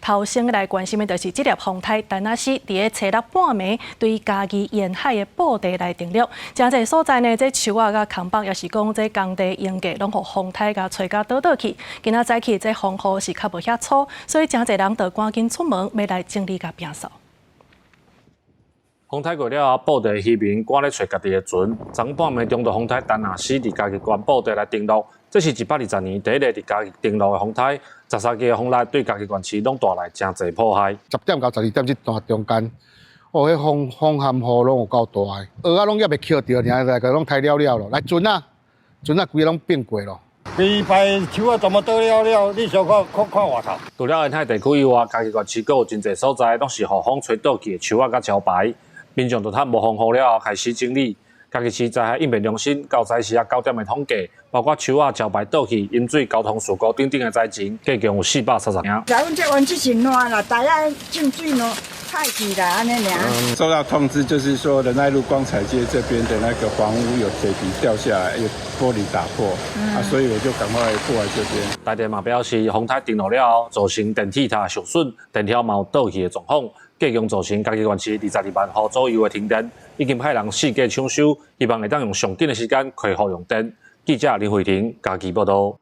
頭先來關心的就是這粒風颱丹那斯，佇咧初六半暝對嘉義沿海的埔地來登陸。誠濟所在呢，這樹仔佮崁仔，抑是講這工地用具，攏予風颱共吹甲倒倒去。今仔早起這風雨是較無遐粗，所以誠濟人就趕緊出門，欲來整理佮摒掃。風颱過了後，埔地漁民趕咧揣家己的船。昨昏半暝，中度風颱丹那斯佇嘉義縣埔地來登陸。這是120年第一个佇嘉義登陸的風颱，13支的風力對嘉義縣市攏帶來誠濟破壞。10點到12點這段中間，哦，彼風風和雨攏有夠大的，蚵仔攏猶未抾著，爾來個攏颱了了咯。來船仔，船仔規个攏變過咯。規排樹仔全部倒了了，你想看看看外頭。除了沿海地區以外，嘉義縣市閣有真濟所在攏是予風吹倒去的樹仔佮招牌，民眾就趁無風雨了後開始整理。嘉義市災害應變中心到早時仔9點的統計，包括樹仔、招牌倒去、淹水、交通事故等等的災情，計共有430件。來，阮這園只是爛啦，大家浸水咯，歹去啦，按呢爾。收到通知，就是說仁愛路光彩街這邊的那個房屋有鐵皮掉下來，有玻璃打破，啊，所以我就趕快過來這邊。台電嘛表示，風颱登陸了後，造成電鐵塔受損、電條嘛有倒去的狀況，計共造成嘉義縣市22萬戶左右的停電，已經派人四界搶修，希望會當用上緊的時間恢復用電。記者林慧婷嘉義報道。